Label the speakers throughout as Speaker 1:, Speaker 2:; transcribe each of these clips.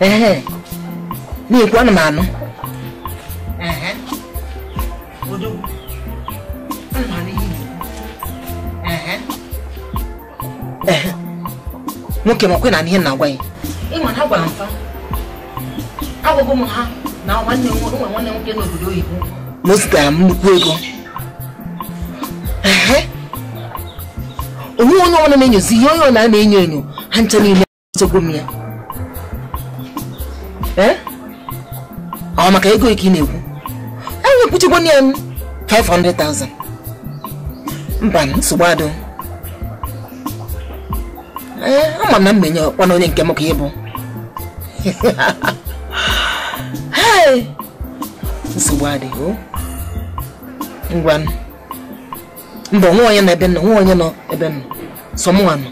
Speaker 1: Ehe. Na-ekwu ana m anụ. Ehe. Odogwu. Ana m anụ ihe ị na-ekwu. Ehe. Ehe. Nwoke m ọkwe na ihe m na-agwa ya. Ịma na agwara m fa. Agwago m ha na nwanne m nwanne nwoke n'obodo oyibo. Na o zitere m nnukwu ego. Ehe. Onwe onye ọbụla na-enyozi ihe onye ọbụla na-enyo enyo ha ncha niile echegbo m ya. Ee? Ọ maka ego ka ị na-ekwu? Anyị ekwuchekwa ya m 500,000. Mba, nsogbu adị. Ee, ama m na mmenye ọkwa na onye nke m ka ị bụ. Hey! Nsogbu adị, o. Ngwa. Mba, nwa onye nọ ebe nọ, nwa onye nọ ebe nọ. Sọ mụnwa nọ.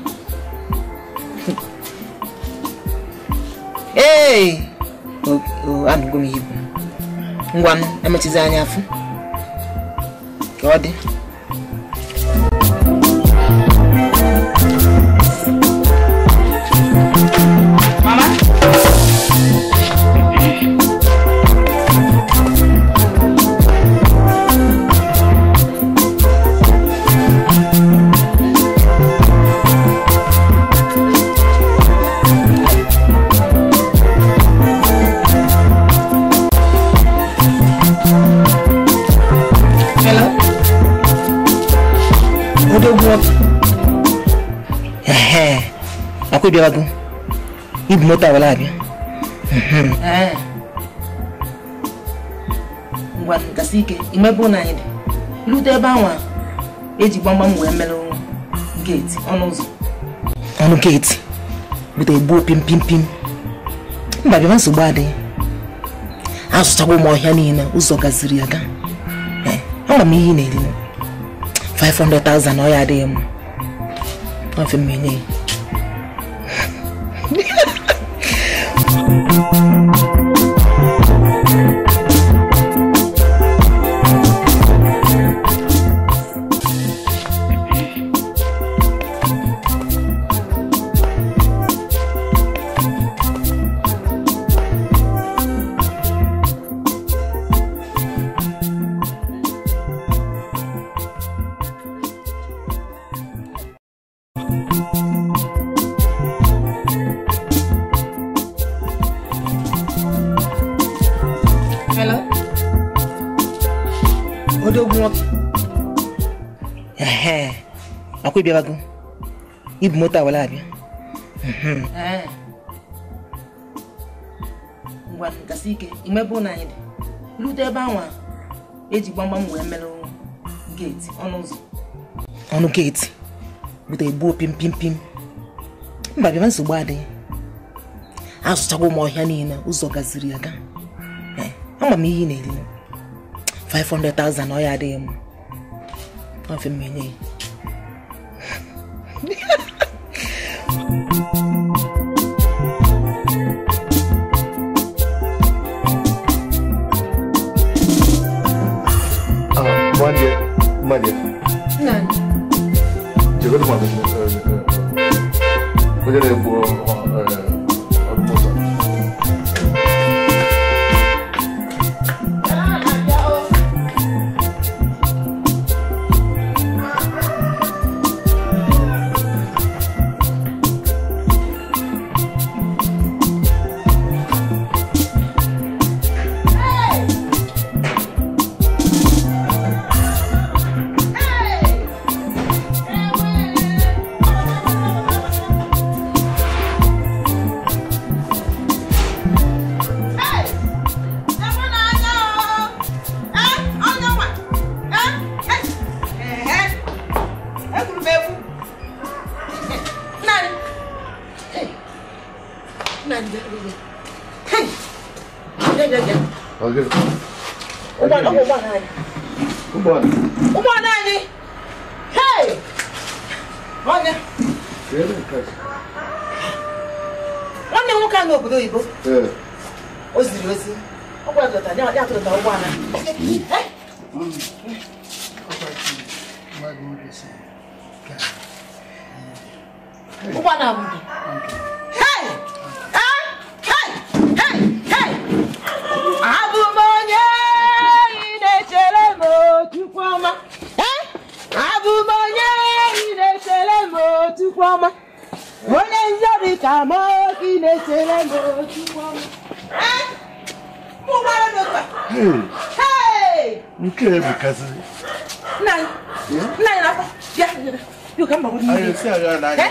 Speaker 1: Ee! Anụgo m ihe ikwu. Ngwanụ, emechizi anya afụ. Ka ọ dị. Mama? Ehe, akwa ịbịawago. Ibu moto awala abịa. Ee. Ngwa gasị ike, ime ebe ụlọ anyị dị. Rute ebe ahụ eji gbamgbam wee mere geeti, ọnụ ụzọ. Ọnụ geeti. Bute egbuo pim pim pim. Mba bịa nsogbu adịghị. Asụchakwa ụmụ ọhịa niile, ụzọ gaziri aga. Ee, ama m ihe ị na-eri. 500,000 ọ ya adịghị mma. Ọ mfe m enye ya. Hello? Odogwu nwoke. Ehe. Akwa ịbịawago. Ibu moto awala abịa. Ee. Ngwa gasị ike, ime ebe ụlọ anyị dị. Rute ebe ahụ eji gbamgbam wee mere geeti, ọnụ ụzọ. Ọnụ geeti. Bute egbuo pim pim pim. Mba bịa nsogbu adịghị. Asụchakwa ụmụ ọhịa niile, ụzọ gaziri aga. Ee, ama m ihe ị na-eri. 500,000 ọ ya adịghị mma. Ọ mfe m enye ya.
Speaker 2: Manje, jegodu maka onye na-egbu ọdụmụzọ.
Speaker 1: Ụgbọala anyị. Hey! Onye? Nwanne m nwoke a n'obodo oyibo. O ziri ozi. Ọ gwara dọta, ya atụrụta ụgbọala. Ụgbọala bụ nke. Hey! Hey! ka m obi na-echere m Chukwu ọma. Mụ gbara n'otu a. Hey!
Speaker 2: Nke ebukaziri.
Speaker 1: Nna anyị na-akpa. Bịa. Bịa ka m gbagoro n'ime.
Speaker 2: Anyị esi agha n'anya.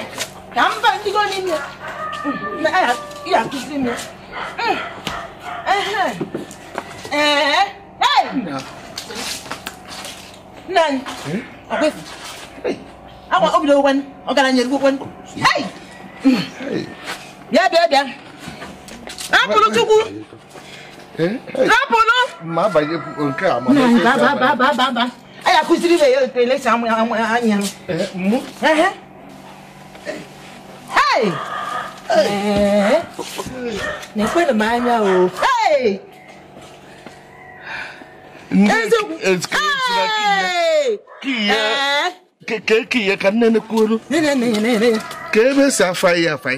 Speaker 1: Ka m ba ndị go n'ime. Ị ga-akụziri m ya. Ee. Hey! Nna anyị. Ọkwa efu. Akwa obido okwen. Ọgaranya erugbo okwen. Hey! Bịa bịa bịa. Rapụrụ Chukwu. Rapụrụ.
Speaker 2: Ma abanye nke a ma.
Speaker 1: Ba ba ba ba ba. Anyị akụziri m ya otu elesi anya.
Speaker 2: Mụ?
Speaker 1: Hey! Na-ekwere m anya o. Hey! Eziokwu. Hey!
Speaker 2: Ke ka nne kwuru.
Speaker 1: Ne.
Speaker 2: Ka ebe esi afa ya afa.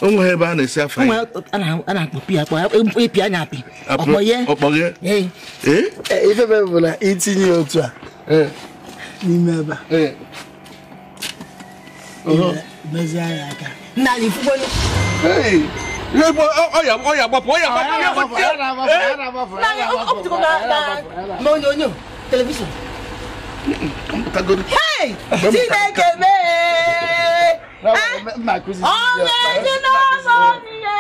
Speaker 2: O nweghị ebe a na-esi afa ya.
Speaker 1: A na-akpọ ya akpọ ịpị anya apị. Ọkpọghe.
Speaker 2: Ọkpọghe.
Speaker 1: Ee.
Speaker 3: Ife bụ na itinye otu a. N'ime ebe a. Mezie ya aka.
Speaker 1: Nna anyị fugonu.
Speaker 2: Hey! Ọ ya gbapụ, ọ ya gbapụ.
Speaker 1: Nna anyị ọ pụtara na onyonyo telivishọn. Hey! Chineke mee! Ọ na-enye n'ọzọ ihe.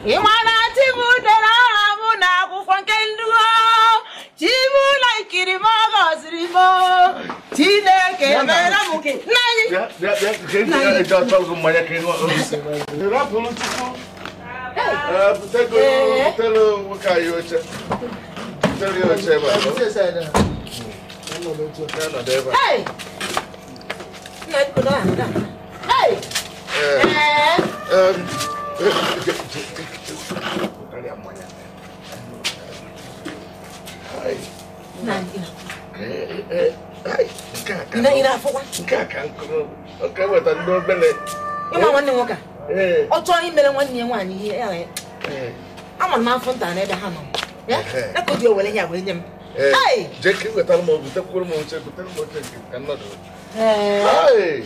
Speaker 1: Ị mara Chibu dere aha m n'akwụkwọ nke ndụ. Chibu laikiri m, ọ gọziri m. Chineke mere m nke nna anyị.
Speaker 2: Bịa bịa ka eji ọchọ gị mmanya ka ị ṅụọ. Rapụrụ Chukwu. Butere nwoke anyị oche. Butere ya oche ebe a.
Speaker 1: Hey! Hey! Ịma nwanne nwoke a? Ọ chọọ imere nwanne ya nwaanyị ihe ya. Ama m afọ nta n'ebe ha nọ. Ya ka o ji owere ya wee nye m. Hey!
Speaker 2: Jeki wetara m butekwuru m oche butere m oche nke ka nnọdụ. Hey!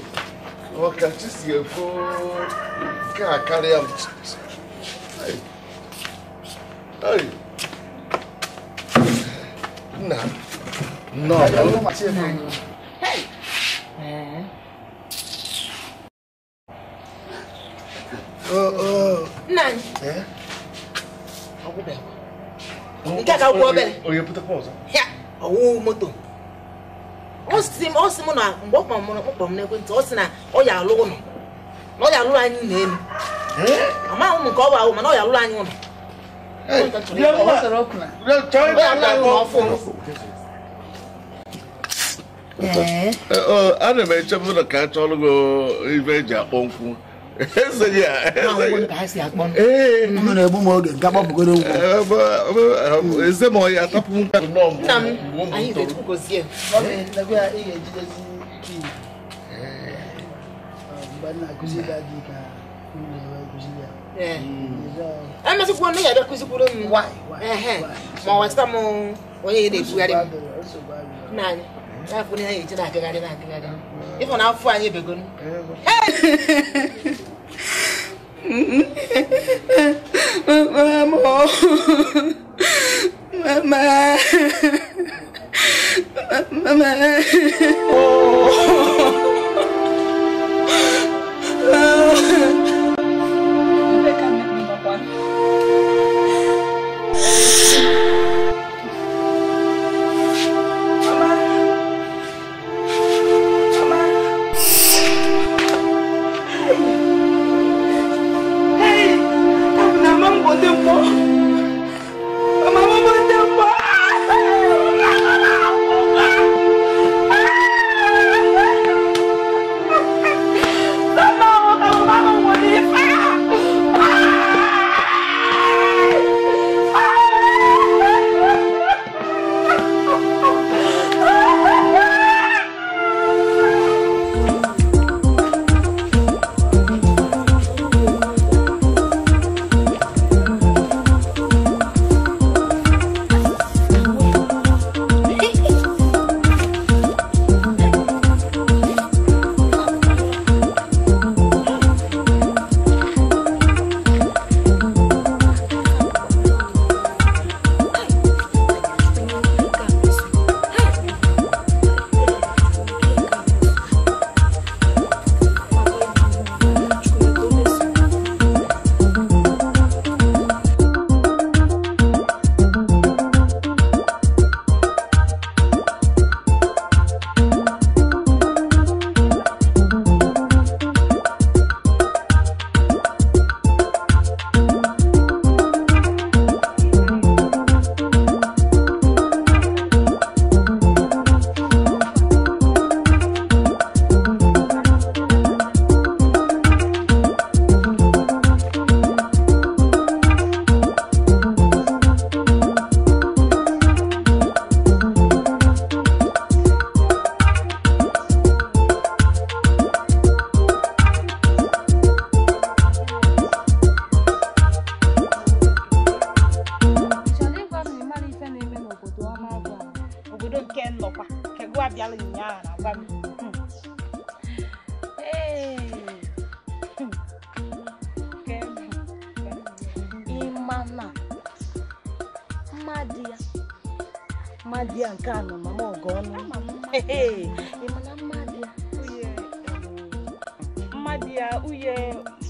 Speaker 2: Ọkachi si efo nke a karịa m. Hey! Hey! Nna nnọọ.
Speaker 1: Hey! Nna anyị. Ọgwụbeghị. Nke a ka gwụ obere.
Speaker 2: Onye butekwa ọzọ?
Speaker 1: Ya, ọwụ moto. Ọ sị m na mgbe ọ kpọrọ m n'ekwentị, ọ sị na ọ ya alụ ụlọ. Na ọ ya alụrụ anyị ụlọ elu. Amaghị m nke ọ bụ ahụ, mana ọ ya alụrụ anyị ụlọ.
Speaker 2: Ana m echebu na ka a chọrọ gị ife eji akpọ nkwụ.
Speaker 3: Unu na-egbu m oge nke agbapụgoro nkwụ.
Speaker 2: Eze m ọya atapụ m
Speaker 1: Nna m, anyị ga-echukwu gozie.
Speaker 3: Ị ga-ejidezi kii. Mgbe m na-akụziri gị ka m na-akụziri ya.
Speaker 1: Emesikwuo na ị ga-abịa kụzikwuru m. Ma ọ wetata m onye na-ebugharị m. Nna anyị, afọ na eji na-agagharị na-agagharị. Ịfụ na afọ anyị ebegonu.
Speaker 4: Mama, mama, mama. nke nnọkwa nke gụ abịala ụnyaahụ na-agwa m.
Speaker 5: Ịma na mmadụ ya nke anọ mama ọgọ ọnụ. Ịma na mmadụ ya
Speaker 4: mmadụ ya uye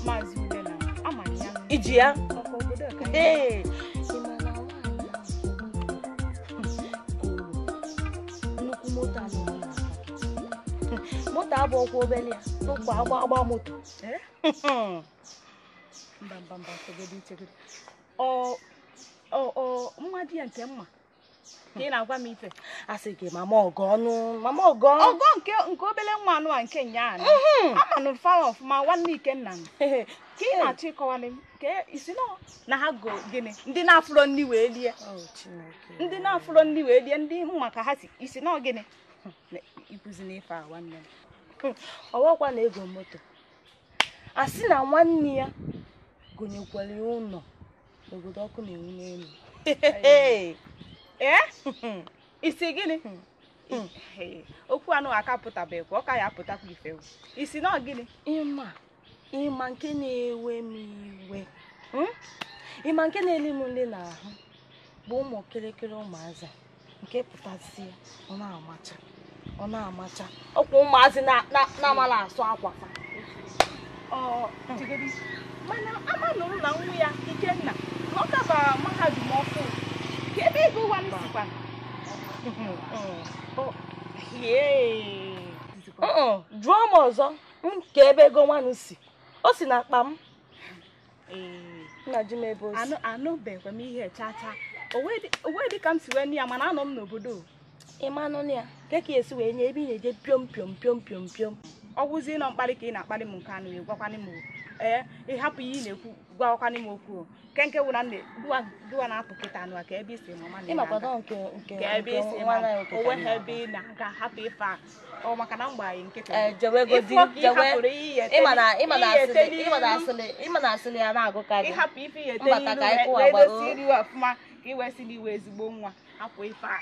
Speaker 4: maazị Ude na ama ya
Speaker 5: iji ya
Speaker 4: ọkwa obodo ka
Speaker 5: ee ịma na nwaanyị nnukwu moto anọ moto abụ ọkwa obele ya n'ụkwa agba agba moto.
Speaker 4: Mba mba mba chegodo chegodo ọ mmadụ ya nke mma ka ị na-agwa m ife
Speaker 5: asị gị mama ọgọ ọnụ mama ọgọ
Speaker 4: ọgọ nke obele nwa anụ a nke nyaa na ama nụ fara ọfụma nwanne Ikenna ka ị na-achọ ịkọwalị m ka isi nọ na ha go gịnị ndị na-afụrọ nni wee lie ndị na-afụrọ nni wee lie ndị mma ka ha si isi nọ gịnị ikwuzi n'ife a nwanne m
Speaker 5: ọwakwa na ego moto a sị na nwanne ya gonyekwara ya ụlọ n'obodo ọkụ na-enwu n'elu.
Speaker 4: Ee isi gịnị okwu anụ aka pụtabeghị ọ ka ya apụtakwa ife isi na gịnị
Speaker 5: ịma nke na-ewe m iwe ịma nke na-eli m nle n'ahụ bụ ụmụ kịrịkịrị ụmụazị nke pụtasị ọ na-amacha ọ na-amacha ọkwa ụmụazị na-amala asụ akwa
Speaker 4: mana ama nụrụ na nwa ya Ikenna na ọ kaba mahadum ọfụ ka ebe ego ụwa sikwa.
Speaker 5: Jụọ m ọzọ nke ebe ego nwanụ si o si n'akpa m nna ji m ebe o si
Speaker 4: anụbekwa m ihe chacha o wee dị ka m si wee nụ ya mana anọ m n'obodo
Speaker 5: ịmanụ ya ka ka esi wee nye ebe ị na-eje piom piom piom piom piom
Speaker 4: ọ gwụzi ịnọ mkparị ka ị na-akparị m nke anụ ya gwakwanị m ee ịhapụ ihe ị na-ekwu gwakwanị m okwu nke nke wụ na nne gụwa na-apụ kịta anụ a ka ebe isi mama ka ebe isi onwe ha ebe ị na-aga hapụ ife a ọ maka na mgbe anyị nkịta ịhapụ ife ihe ete ilu wee dosi iri ọfụma ka ị wee si n'iwe ezigbo nwa hapụ ife a.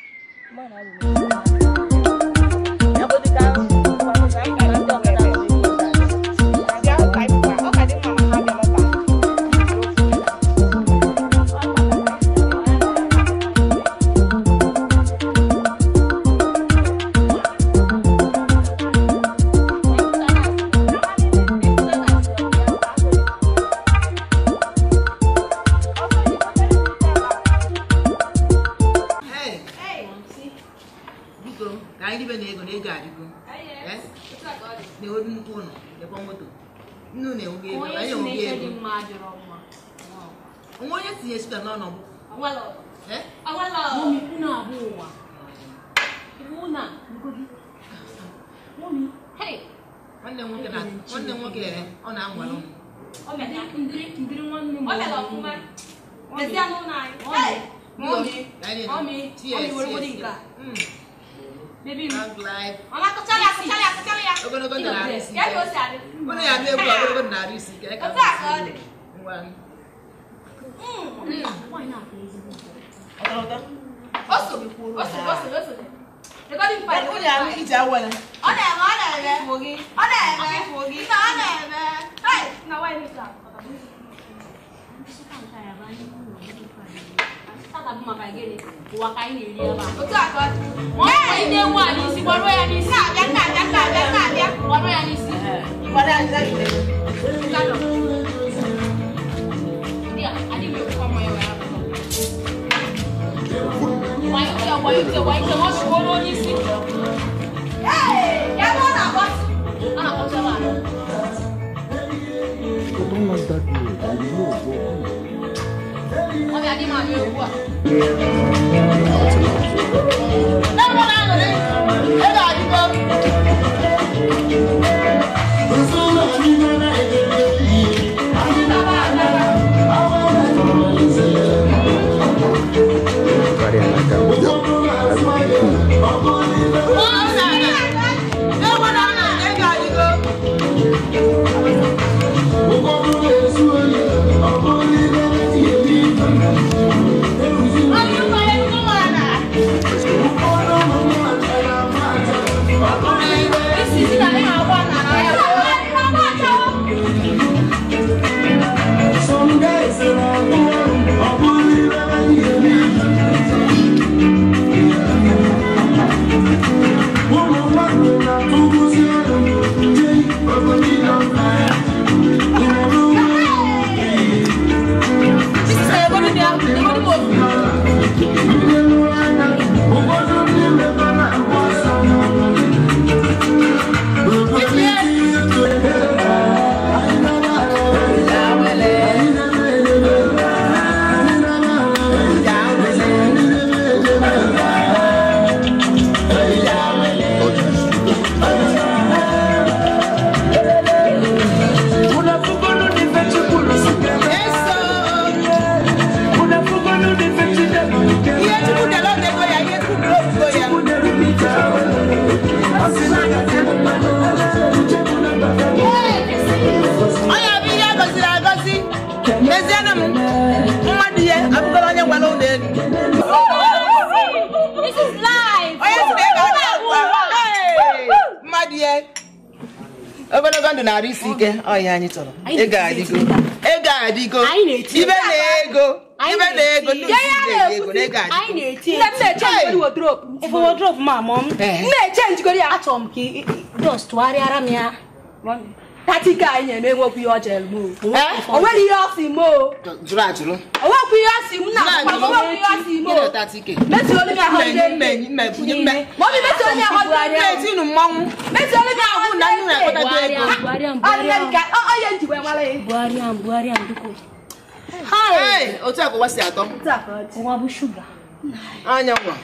Speaker 6: Let's go.
Speaker 1: Ogologo ndụ na-arụ isi ike ọ ihe anyị chọrọ. Ego adịgo. Ego adịgo. Ibe na ego. Ibe na ego. Ndị ego na ego adịgo.
Speaker 5: Anyị na-eti. Nne m na-echenjigoro wardrobe. Ife wardrobe ma mom.
Speaker 4: M na-echenjigoro ya.
Speaker 5: Achọrọ m ka just tụgharịara m ya.
Speaker 4: Tatika anyị na-eme enwekwu ihe ọ jere m o. O nwere ihe ọ sị m o.
Speaker 1: Jụrụ ajụrụ.
Speaker 4: O nwekwu ihe ọ sị m na o nwekwu ihe ọ sị m o. Metuolu m ya 100. Mọmi metuolu m ya 100.
Speaker 1: Metinu mmanwụ.
Speaker 4: Metuolu m ya 100
Speaker 1: na nnu na-akpata ego.
Speaker 4: Ọ ya nji wee mara ya.
Speaker 5: Buhari am biko.
Speaker 1: Hey, otu a ka ụwa si atọ.
Speaker 4: Otu a ka ọ dị.
Speaker 5: Ụwa bụ shuga.
Speaker 1: Anya nwa.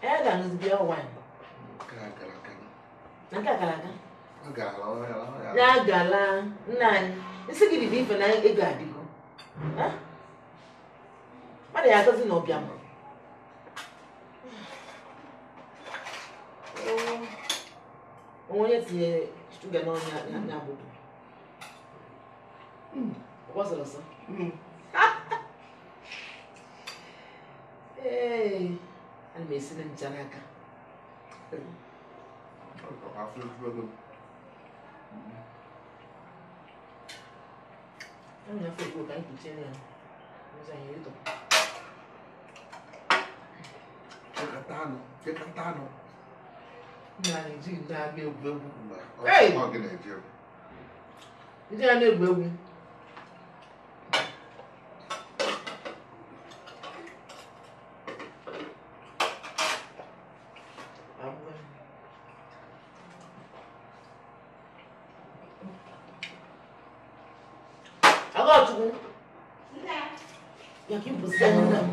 Speaker 1: Ee, ga-aṅụzi biya wine. Na nke akara aka? Ya gala nna anyị. Nsị gị dịbụ ife na ego adịgo. Mmadụ ya agọzi na ọbịa m. Onye tinye shuga n'ọnya ya agbụgbụ. Ọ sọrọ sọ. Ee, ana m esi na ncha n'aka. Ana m afọ ekwu ka anyị kpuchie ya. Ụzọ anyị eto.
Speaker 2: Chekatano.
Speaker 1: Nna anyị ji ndị agba egwu egwu. Ndị a na-egwu egwu. Agọchukwu. Ya ka ịbụzi anyị nna m.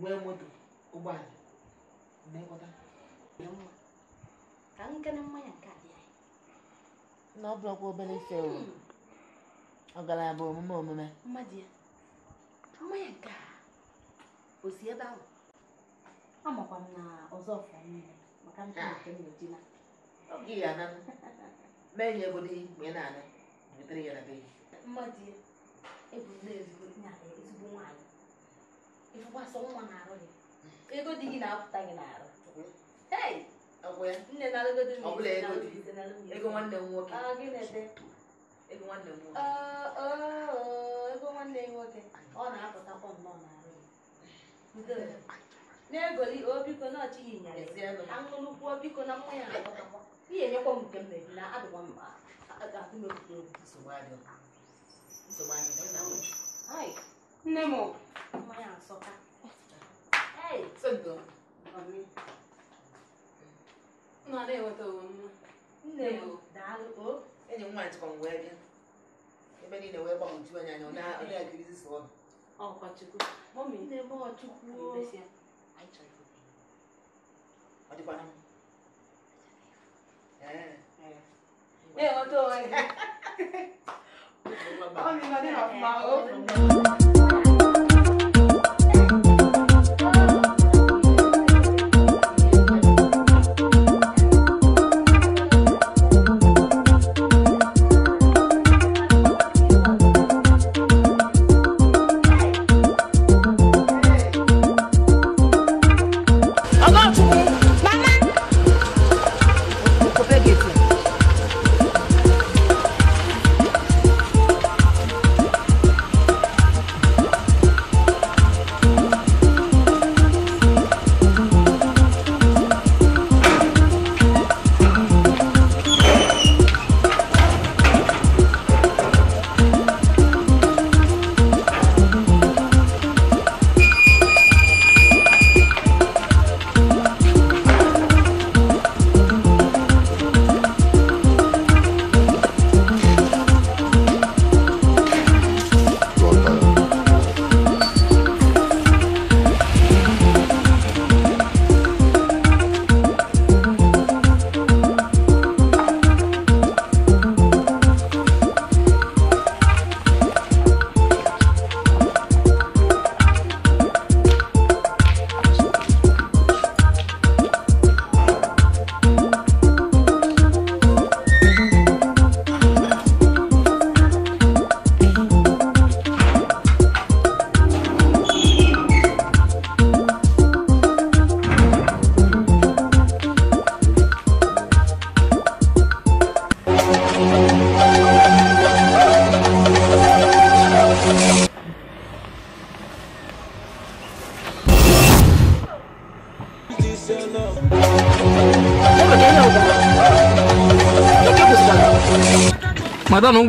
Speaker 1: Nwee moto ụgbọala na-ekweta
Speaker 5: ka nkene mmanya nke a dị anyị
Speaker 1: na ọ bụrụkwa obere ife ọgaranya bụ omume omume
Speaker 5: mmadụ ya mmanya nke a o si ebe ahụ amakwa m na ọzọ fọrọ niile maka nke nke m na-eji na
Speaker 1: oge ya na mee nye ego dị mgbe ị na-ana wetere ya na be
Speaker 5: mmadụ ya ebu ezigbo ezigbo nwaanyị ifụkwasọ nwa na-arụ gị ego dị gị na-apụta gị n'arụ nne na-alụgodo m
Speaker 1: ego nwanne m nwoke ego nwanne m nwoke
Speaker 5: ego nwanne m nwoke ọ na-apụtakwa nnọọ n'arụ gị na-egoli o biko na ọchịghị nyara aṅụlụkwuo biko na mmanya na-apụtakwa ihe enyekwa m nke m na-eji na adịkwa m atụ m okwute obi
Speaker 4: nne m
Speaker 5: mmanya asọka.
Speaker 1: Sendo.
Speaker 4: Nna na-enweta onwe m.
Speaker 5: Nne m daalụ o.
Speaker 1: Enyi m nwaanyị chịkwa m wee bịa. Ebe niile wee gbagwoju anya anya ọ na-akirizi sọ ọnụ.
Speaker 5: Ọkwa Chukwu. Mọmi nne m ọ Chukwu.
Speaker 1: Anyị chọrọ ifu. Ọ dịkwana m. Ee.
Speaker 4: Na-enweta onwe gị. Mọmi nọ dị ọfụma o.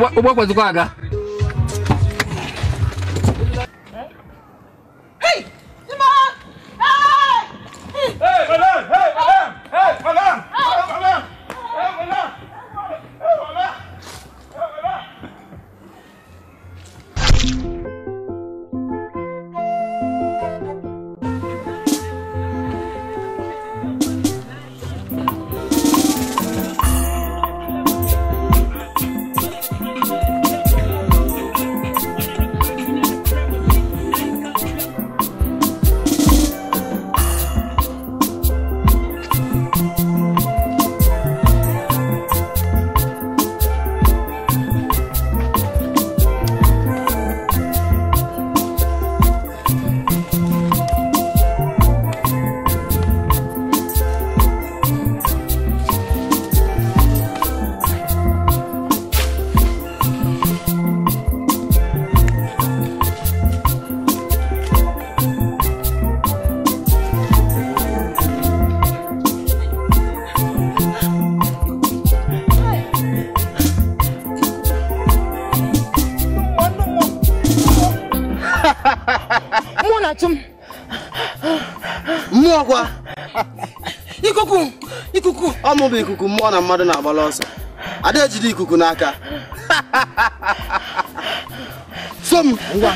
Speaker 6: Ụgbọ kwezikwa aga.
Speaker 1: Hey! Hey!
Speaker 7: Hey, madam! Hey, madam! Hey, madam! Hey, madam! Hey, madam! Hey, madam! Hey, madam!
Speaker 3: Mmụọ kwa
Speaker 1: ikuku ikuku
Speaker 3: ọmụ bụ ikuku mmụọ na mmadụ na-agbala ọsọ ada ejide ikuku n'aka so m ngwa.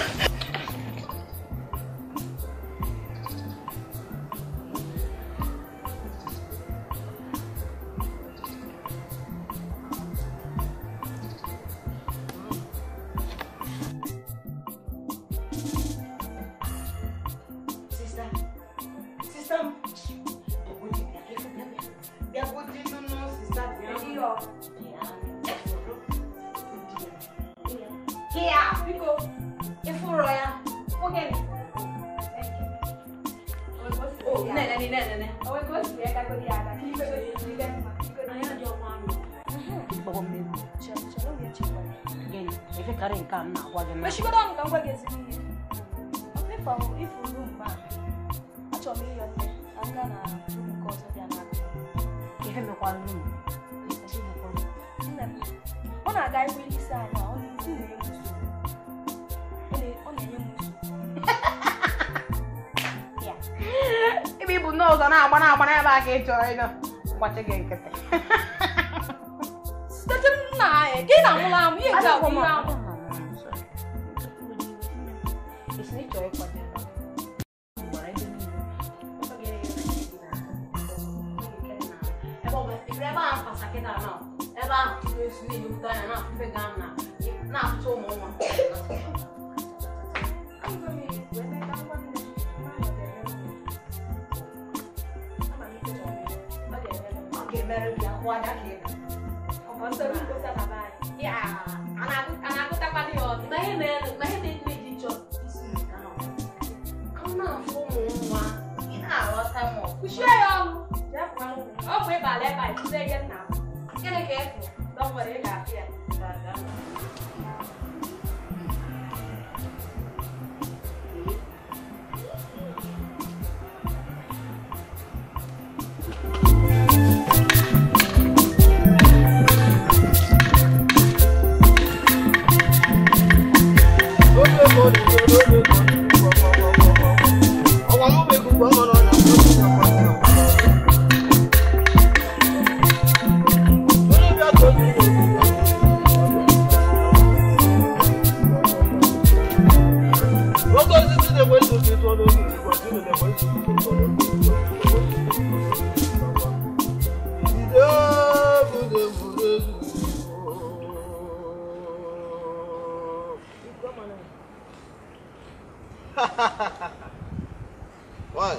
Speaker 3: Why?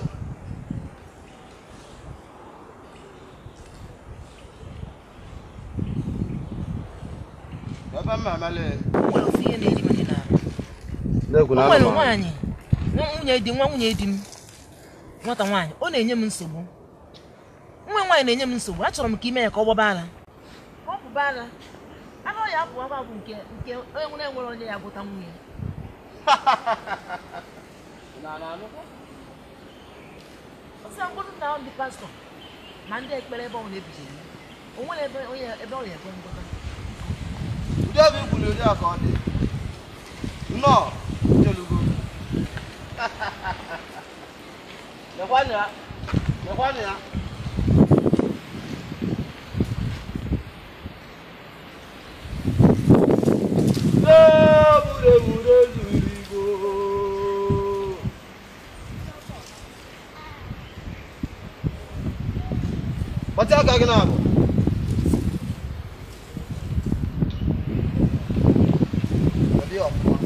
Speaker 1: Nwunye di m nwata nwaanyị ọ na-enye m nsogbu. Nwa nwaanyị na-enye m nsogbu. Achọrọ m ka ime ya ka ọ gbaba ala. Ka ọ pụba ala. Anụ ya apụ akwa bụ nke nke onye nwere onye ya gwụta nwunye. Ọsọ mkpụrụ na ndị pastọ ma ndị ekpere ebe ọ na-ebijere. O nwere ebe onye ebe ọ ya ekwe ngwọta.
Speaker 6: Ụdị ọbụ ikwuru ụdị a ka ọ dị. Nnọọ, nchelugo. Lekwanụ ya. Lekwanụ ya. Kpọtị aka gị na-abụ. Ọ dị ọfụma.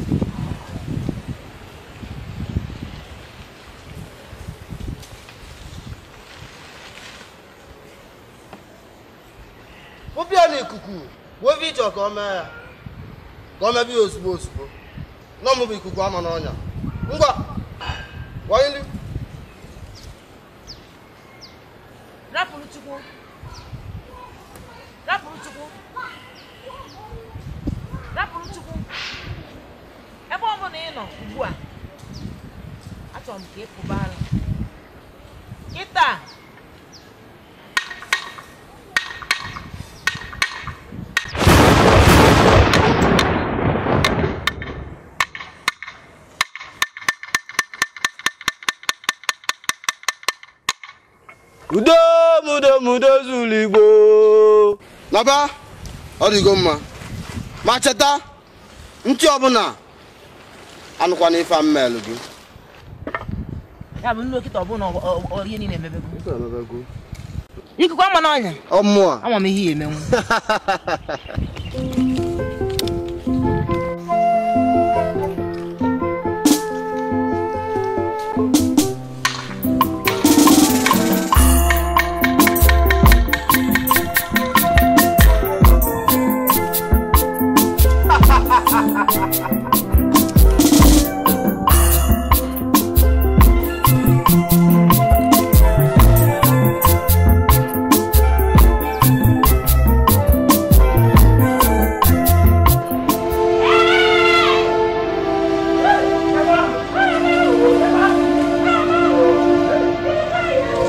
Speaker 6: Wụpụ ya n'ikuku, wee ife ịchọ ka ọ mee ya. Ka ọ mebe ya ozugbo ozugbo. Na ọmụ bụ ikuku ama n'ọnya. Ngwa, wanyelu.
Speaker 1: Rapụrụ Chukwu. Rapụrụ Chukwu. Rapụrụ Chukwu. Ebe ọ bụla ị nọ ugbu a, achọrọ m ka ị pụba ara. Kịta.
Speaker 6: Udo mudo mudo zuru Igbo. Naba, ọ dịgo mma. Ma cheta, ntị ọbụla anụkwana ife a mmelụ gị.
Speaker 1: Ya bụ nnu okịta ọbụla ọ ihe niile emebego. Ikuku ama n'ọnya.
Speaker 6: Ọ mmụọ.
Speaker 1: Ama m ihe ya emenwu.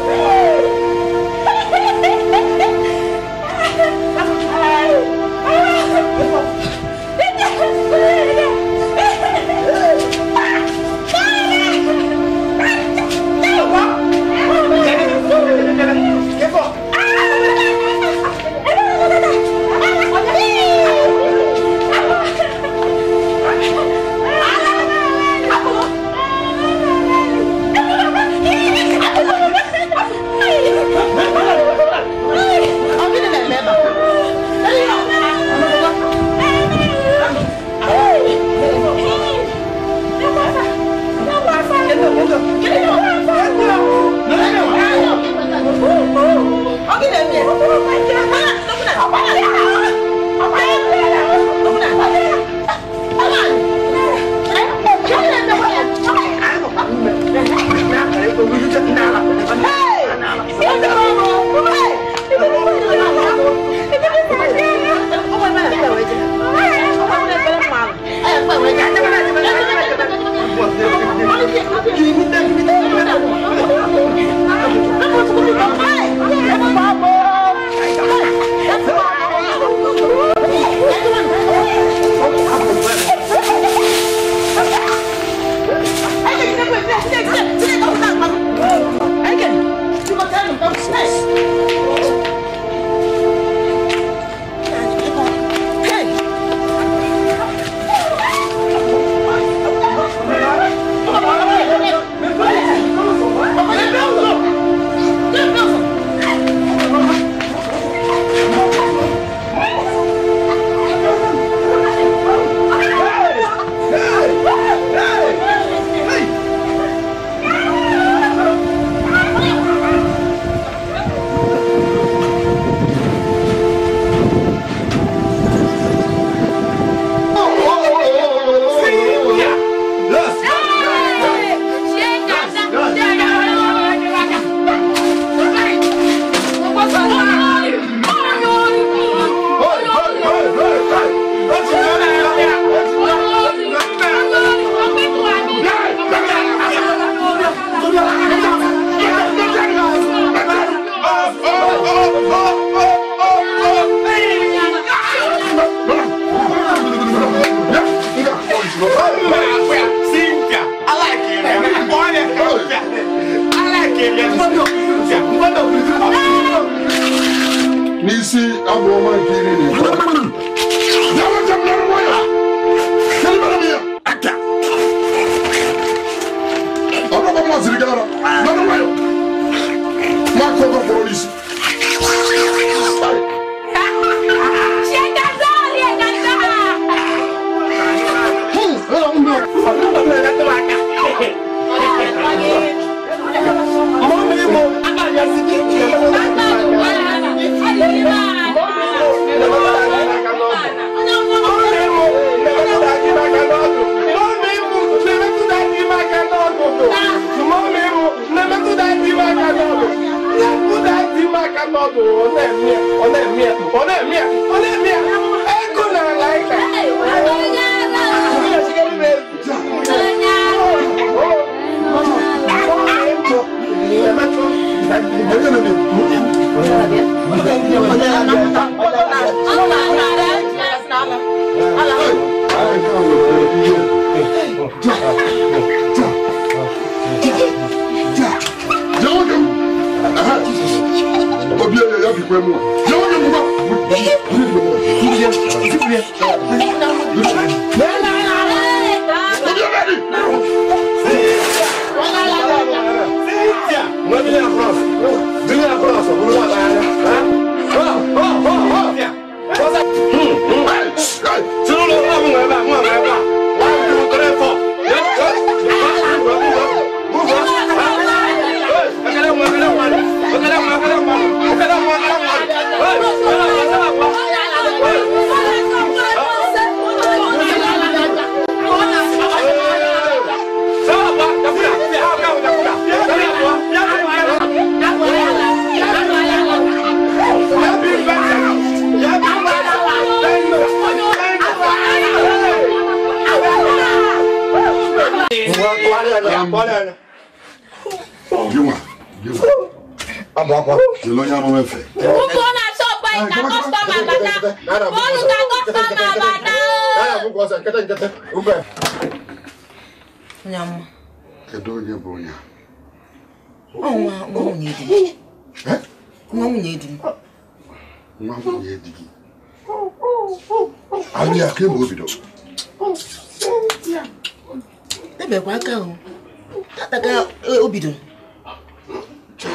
Speaker 4: Hey!
Speaker 7: ọdụ ọ na-eme ọ na-eme ọ na-eme ọ na-eme ego na-ala ịka.
Speaker 2: Kedu onye bụ onye a?
Speaker 1: Nwa nwunye di m. Nwa nwunye di m.
Speaker 2: Nwa nwunye di gị. Alụ ya kemgbe o bidoro.
Speaker 1: Ebekwa aka o. Tata ka o bidoro.
Speaker 2: Ja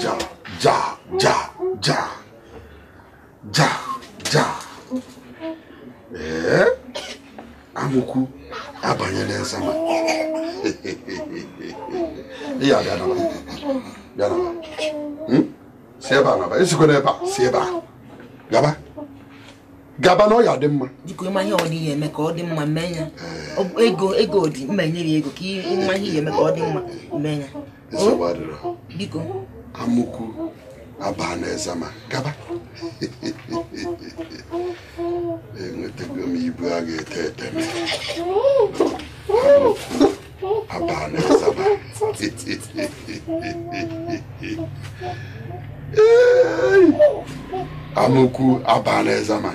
Speaker 2: ja ja ja ja ja ja ja. Ee? Amụkwu abanyela nsama. Iya bịa naba. Bịa naba. Si ebe a naba. Esikwana ebe a. Si ebe a. Gaba. Gaba na ọ ya dị mma.
Speaker 1: Biko ịma ihe ọ dị ya eme ka ọ dị mma mee ya. Ego ego dị mma enye ya ego ka ịma ihe ya eme ka ọ dị mma mee ya.
Speaker 2: Nsogbu adịrọ.
Speaker 1: Biko.
Speaker 2: Amụkwu aba na ezama. Gaba. Enwetago m ibu a ga-ete ete m. Aba na ezama. Amụkwu aba na ezama.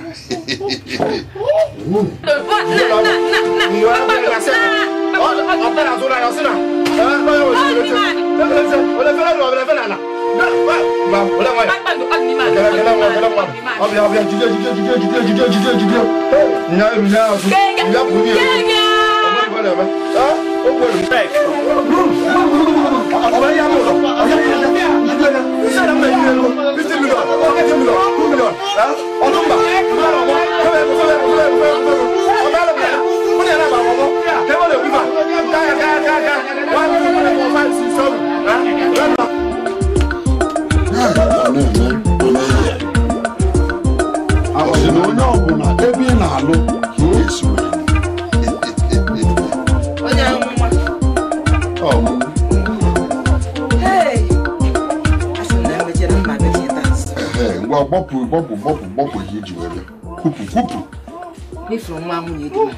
Speaker 2: Gbọpụ ihe iji wee bịa. Kwupụ kwupụ.
Speaker 1: N'ifuru nwa nwunye di m.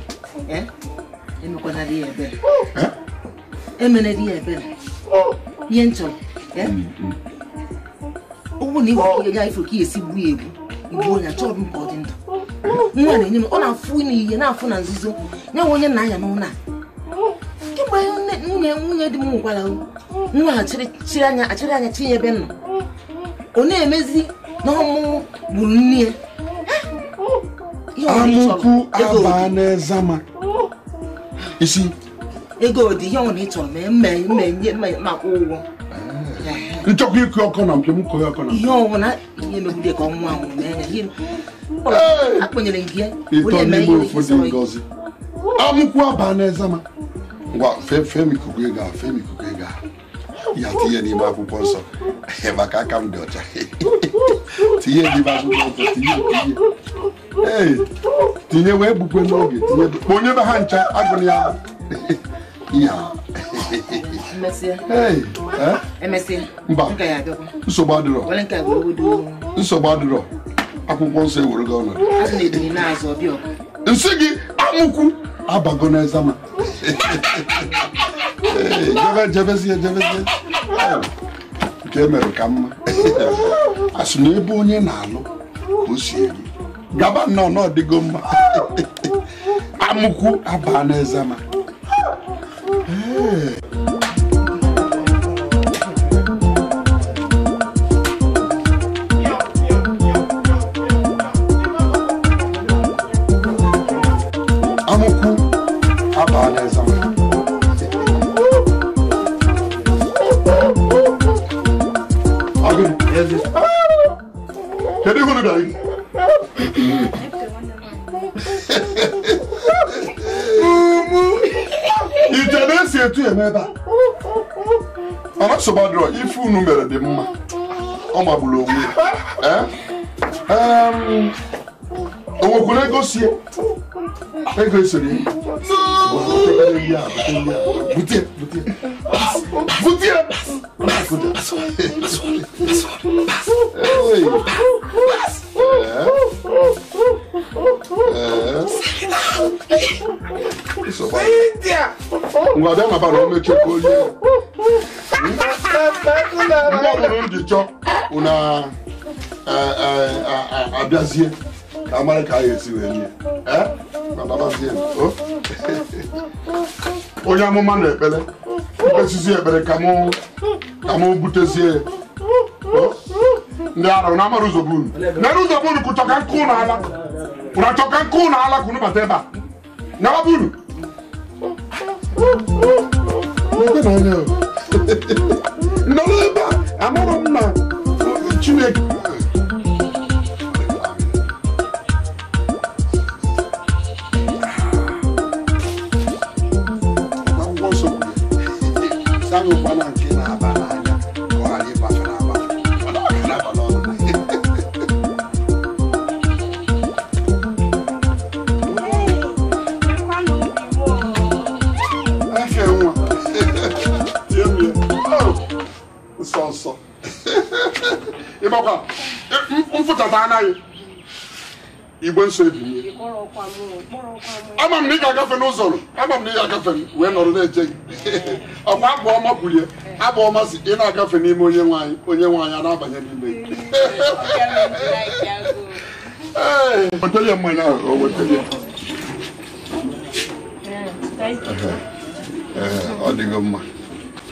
Speaker 1: Emekwana di ya ebere. Emere di ya ebere. Ihe m chọrọ. Ọ bụrụ na iwepụ ya ifuru ka ya esi gbuo ya egbu. Igbuo ya chọrọ m ka ọ dị ndụ. Nwa na-enye m ọ na-afụ n'ihe na-afụ na nzuzo. Ya nwe onye na-anya n'ụlọ a. Kemgbe nwunye di m nwekwara nwa achịrị anya chinye ebe m nọ. Ọ na-emezi na ọmụ gburu nne ya.
Speaker 2: Amụkwu aba n'ezama. Isi
Speaker 1: ego dị ihe ọ na ịchọrọ ma mme nye maka ụgwọ.
Speaker 2: Nchọkwa ịkụ ọkọ na mpio m kọọ ọkọ na
Speaker 1: ihe ọwụ na ihe megide ka ọnwa ahụ mee ya ihe akpọnyere gị ya
Speaker 2: ịtọ n'ime ụfọdụ ngozi. Amụkwu aba n'ezama. Ngwa fee m ikuku ego a, fee m ikuku ego a. Ya tinye n'ime akwụkwọ nsọ maka aka m dị ọcha. Tinye n'ime akwụkwọ nsọ, tinye tinye. Ee, tinye wee gbukwe n'oge, tinye kponyebe ha ncha agụrụ ya. Ya.
Speaker 1: Emesịa.
Speaker 2: Mba. Nsogbu adịrọ. Nsogbu adịrọ. Akwụkwọ nsọ ewere gị ọnọdụ. Nsị gị amụkwu abago n'ezama. Jebezie jebezie. Nke mere ka mma. Asị na ebe onye na-alụ ka o si eri. Gaba nnọọ na ọdịgo mma. Amụkwu aba n'ezama. Amụkwu aba n'ezama. Kedu ihe unu bịara gị? Ije na-esi etu eme ebe a. Mana nsogbu adịrọ, ife unu mere dị mma. Ọ magburu onwe ya. O nwekwara ego sie. Ego esoro ya. Bute, bute. Bute! Ngwa bịa na bara omeche ka onye mgbe ọ bụrụ ndị chọ unu abịazie ka amara ka a ga-esi wee nye. Onye amụma na-ekpere mkpesizi ekpere ka mụ butezie ndị ara na amara ụzọ bụ unu nere ụzọ bụ unu kụchọ ka nkụ n'ala unu achọ ka nkụ n'ala ka unu bata ebe a nyawa bụ unu. Nọrọ ebe a amara m na Chineke. Igwe nsọ ebinye. Ama m na ị ga-agafe n'ụzọ ama m na ị ga-agafe wee nọrọ na-eche gị. Ọkwa abụ ọma kwulie abụ ọma si ị na-agafe n'ime onye nwaanyị onye nwaanyị a na-abanye n'ime gị. Wetara ya mmanya ahụ, o wetara ya. Ọ dịgo mma.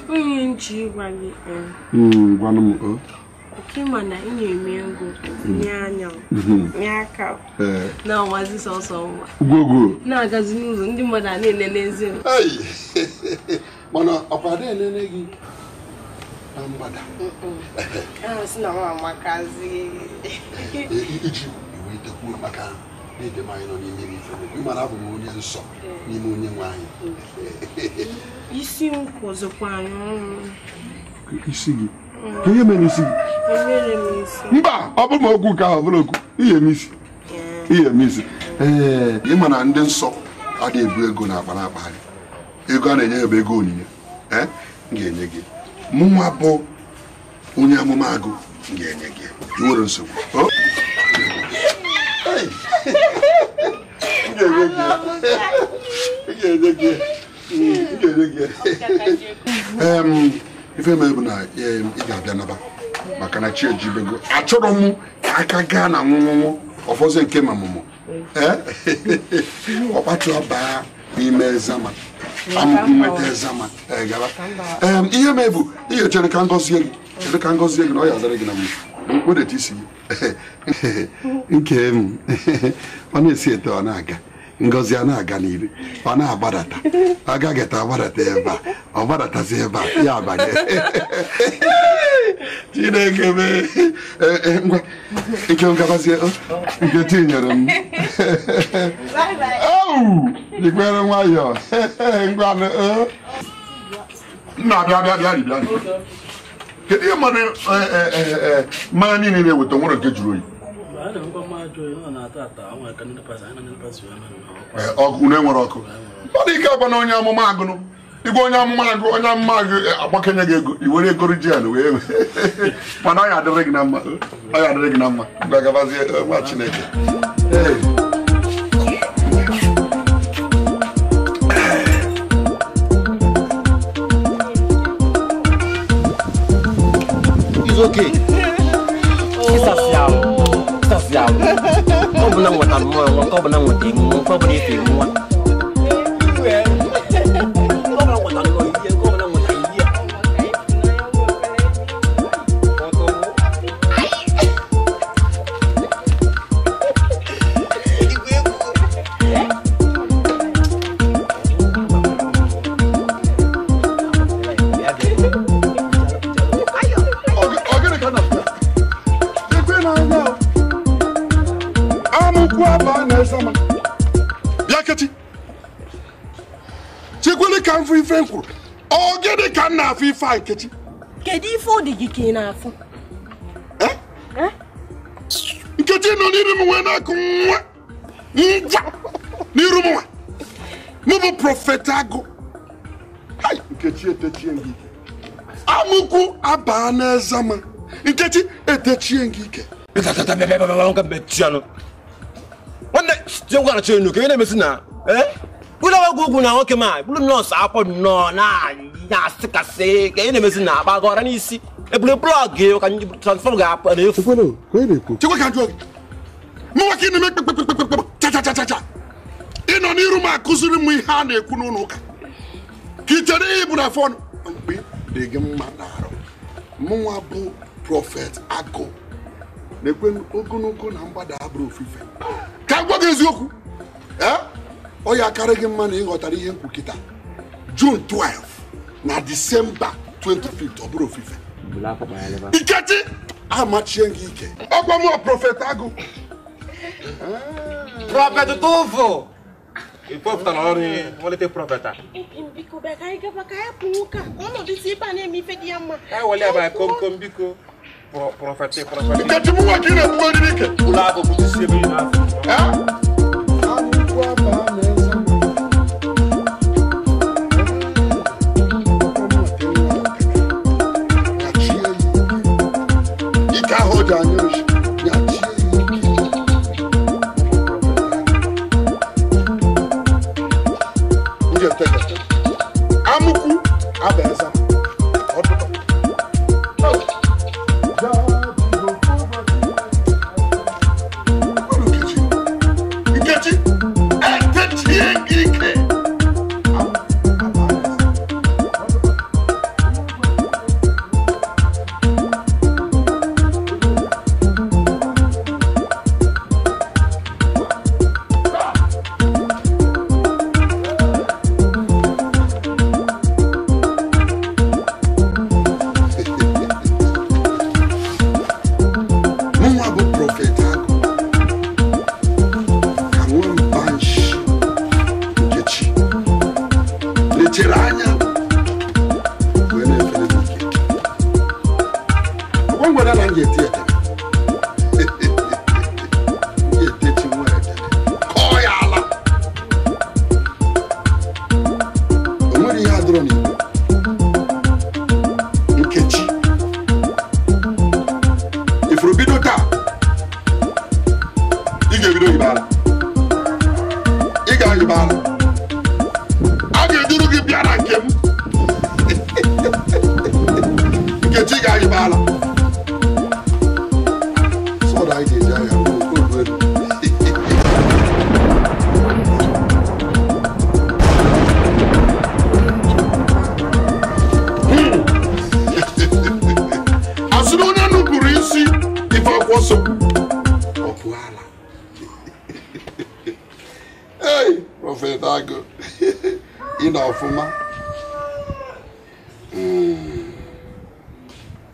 Speaker 5: Onye nche ịgwa gị.
Speaker 2: Gwanụ m o.
Speaker 5: Ịma na ị na-eme ego nye anya nye aka na-awazi sọsọ nwa
Speaker 2: gwogwo
Speaker 5: na-agazi n'ụzọ ndị mmadụ a na-elele ezi m.
Speaker 2: Mana ọkwa ada elele gị na mgbada
Speaker 5: sị na nwa amakazi
Speaker 2: iji wee tekwuo maka na-ede m anyị nọ n'ime ife ịmara abụ m onye nsọ n'ime onye nwe anyị.
Speaker 5: Isi m kwụzikwa anyị ọnụ.
Speaker 2: Isi gị? Ihe mere isi gị? Mba, ọ bụrụ ma okwu nke ahụ ọ bụrụ okwu ihe isi. Ihe isi. Ee, ị ma na ndị nsọ adịghị ebu ego n'akpa n'akpagharị. Ego a na-enye ya bụ ego onyinye. Ee, m ga-enye gị. Mụnwa bụ onye amụma agụ m ga-enye gị. Ị nwere nsogbu. M ga-enye gị. M ga-enye gị. M ga-enye gị. Ife mere bụ na ị ga-abịa naba maka na chi ejibego achọrọ m ka aka gaa na nwụnwụnwụ ọfọzọ nke mamụmụ ọkpatụ baa n'ime ezama amụkwu nweta ezama gaba. Ihe mere bụ ihe chere ka ngọzie gị chere ka ngọzie gị na ọ ya adịrị gị na mma wedata isi gị nke m ọ na-esi eto ọ na-aga ngozi a na-aga n'iru ọ na-agbadata ọ gaghị agbadata ebe a ọ gbadatazi ebe a ya abanye. Chineke mee ngwa ike ngabazie nke tinyere m jikwere nwayọọ ngwa nna bịa bịa bịa bịa. Kedu ihe mmadụ mmanya niile na-eweta nwere nke jụrụ oyi? Ọkụ na enwere ọkụ ọ dị ike agwa na onye amụma agụnụ Igwe onye amụma agụ onye amụma agụ agbakenye gị ego i were ego jen wee mana ọ ya adịrị gị na mma ọ ya adịrị gị na mma gagabazie nwa Chineke.
Speaker 6: It's okay.
Speaker 2: Nkechi.
Speaker 5: Kedu ife ọ dị gị ka ị na-afụ?
Speaker 2: Nkechi nọ n'iru m wee na-akụ nwa ngwa n'iru m nwa mụ bụ prọfet Agụ. Nkechi etechie gị ike. Amụkwu abaa n'eze ma Nkechi etechie gị ike.
Speaker 6: Nwanne ka ị na-emesi na bụrụ ọgwụ na nwoke ma bụrụ nọọsụ akwọ nnọọ na-asịkasị ka ị na-emezi na akpa gọra n'isi ebule plọg ka transfọm ga-apụ n'efu.
Speaker 2: Chekwa ka jụọ gị mụnwa ka ị na-eme kpekpekpekpekpe cha cha cha cha ị nọ n'iru m akụziri m ihe a na-ekwu n'ụlọ ụka ka ị chere ihe bụ na fọn mgbe dị gị mma n'arụ. Mụnwa bụ prọfet Agụ na-ekwe ogologo na mgbada abụrụ ofufe ka m gwa gị eziokwu. Ọ ya akarị gị mma na ị ghọtara ihe nkwu kịta June 12 na Disemba 25 ọ bụrụ ofufe. Nkechi amachie gị ike ọgwa mụ prọfet Agụ.
Speaker 7: Prọfet Tụfụ ịkpọpụtara ọrụ nwelite prọfet a.
Speaker 5: Biko bịa ka anyị gaba ka anyị pụọ ụka ka ọnọdụ si ebe a na-eme ife dị ya mma.
Speaker 7: Ka anyị wele ebe komkom biko prọfet prọfet.
Speaker 2: Nkechi mụ nwa ka ị na-ekwugharị ike.
Speaker 7: Ụlọ akụ kwụsị ebe ị na-afụ.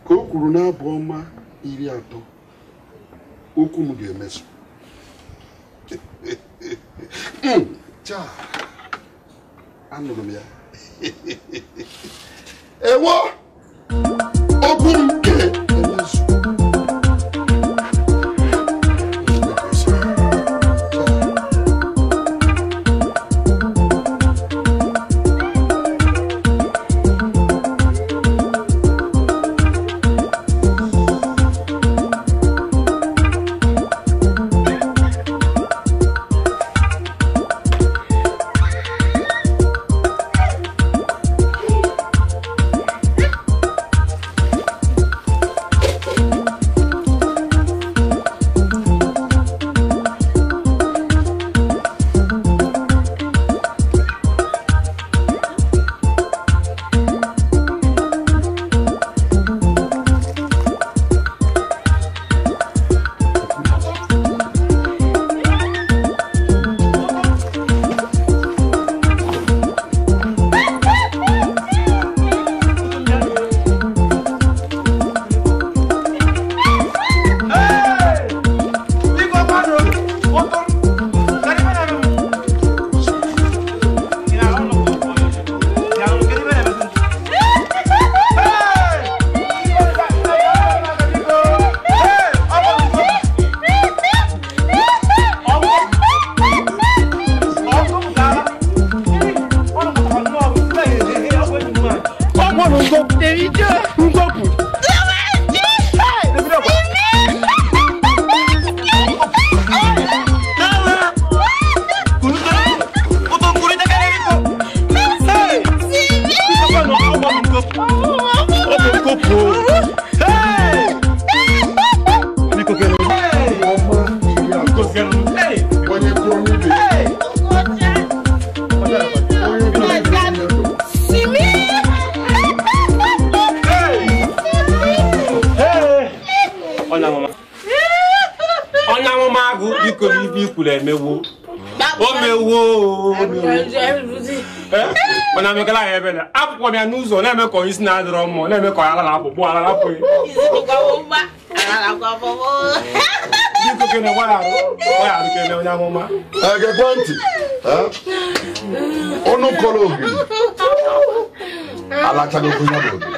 Speaker 2: Ka o kwuru n'abụ ọma 30 okwu m ga-emezu. Anụrụ m ya. Ewo okwu m ga-emezu.
Speaker 6: Davido. Nkopụ. Davido. Mana amekala ya ebe na akwụkwọ m ya n'ụzọ na-eme ka isi na-adịrọ mmụọ na-eme ka ala na-apụ ala na-apụ onye amụma
Speaker 2: egekwe ntị ọnụ kọrọ ogiri alachagokwu ya bụ ogiri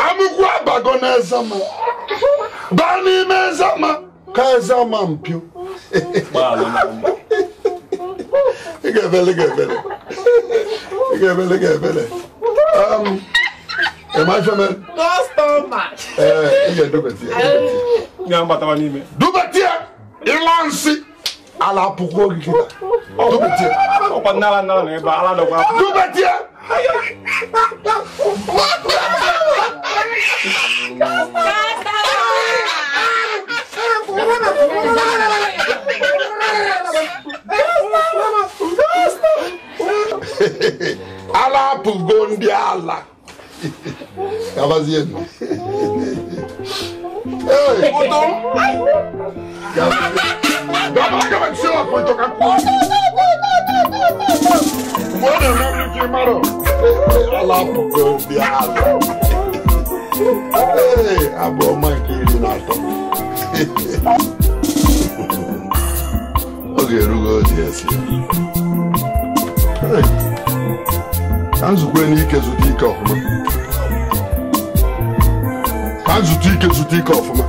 Speaker 2: amụkwu abago n'ezama baa n'ime ezama ka ezama mpio Gebele. Am I from
Speaker 1: customer?
Speaker 2: Yeah, do better. Do better. Ilansi. Ala puko gikita. Do better. Do better. Ala pugo ndi ala. Kabazie. Hey, Odo. Gaba sila point ka ku. Mo na mo ki maro. Ala pugo ndi ala. Hey, abo ma ki ri na to. Oge erugo di esi. Hey. Ka nzukwe n'ike zụta ike ọfụma. Ka nzụta ike zụta ike ọfụma.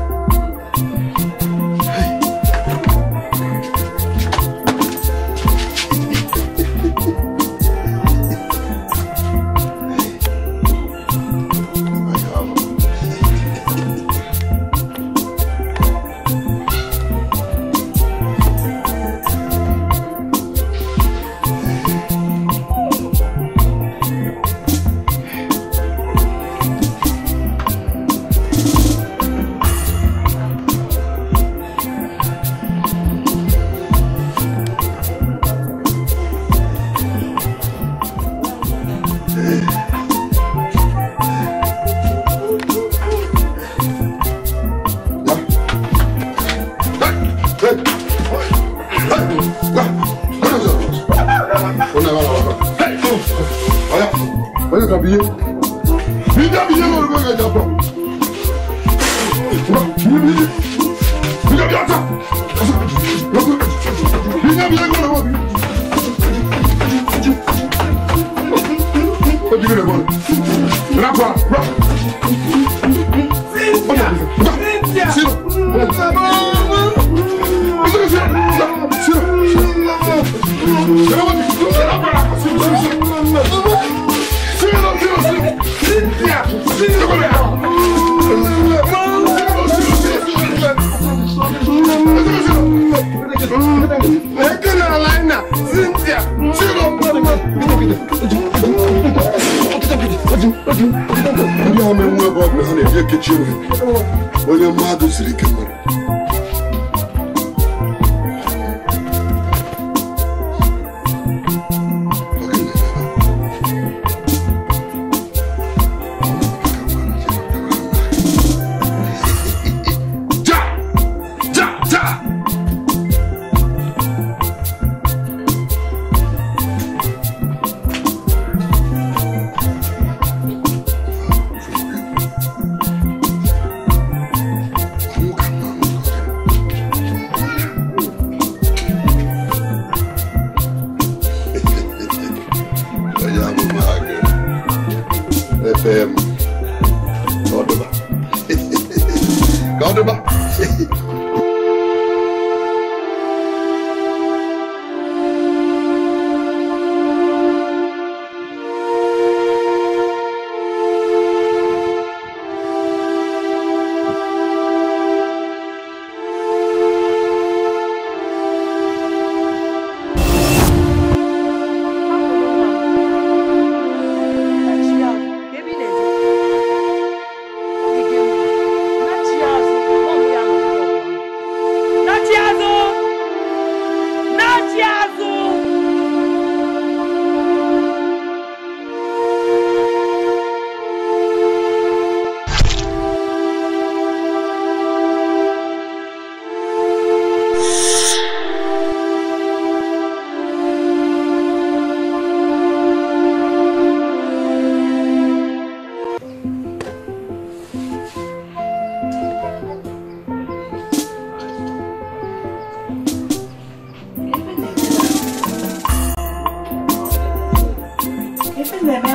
Speaker 2: Onye mmadụ siri ike mmadụ. Ja! Ja! Ja!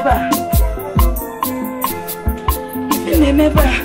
Speaker 5: ebe a? Ife na-eme ebe a?